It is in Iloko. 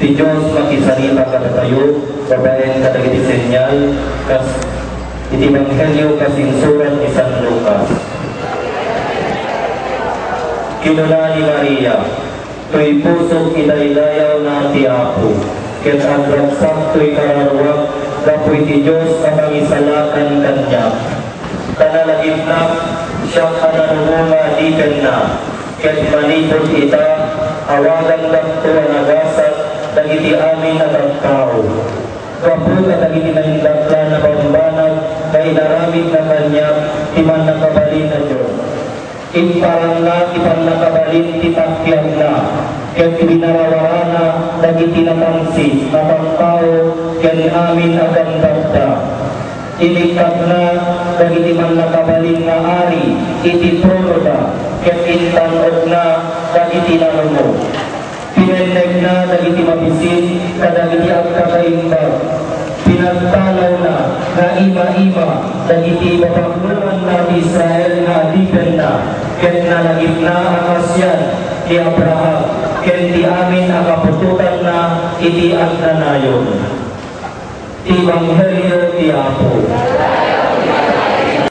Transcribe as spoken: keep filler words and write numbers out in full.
Ti Dios makisarita kadatayo babaen kadagiti senyal kas iti Ebanghelio kas insurat ni San Lucas. Kinuna ni Maria, "Toy pusok idaydayawna ti Apo, ket agragsak toy kararuak gapu iti Dios a mangisalakan kaniak. Ta nalagipnak, siak a nanumo nga adipenna, ket manipud ita, awagandakto a nagasat dagiti amin a tattao. Gapu kadagiti naindaklan a bambanag nga inaramidna kaniak ti Mannakabalin a Dios. Imparangna ti pannakabalin ti takiagna, ket winarawarana dagiti natangsit a tattao ken amin a gandagda. Inikkatna dagiti mannakabalin nga ari iti tronoda, ket intan-okna dagiti nanumo. Pinennegna dagiti mabisin kadagiti agkakaimbag. Pinagtalawna nga ima-ima dagiti papaknonganna ti Israel nga adipenna, ket nalagipna a kaasian ti Abraham ken ti amin a kaputotanna iti agnanayon." Ti Ebanghelio ti Apo.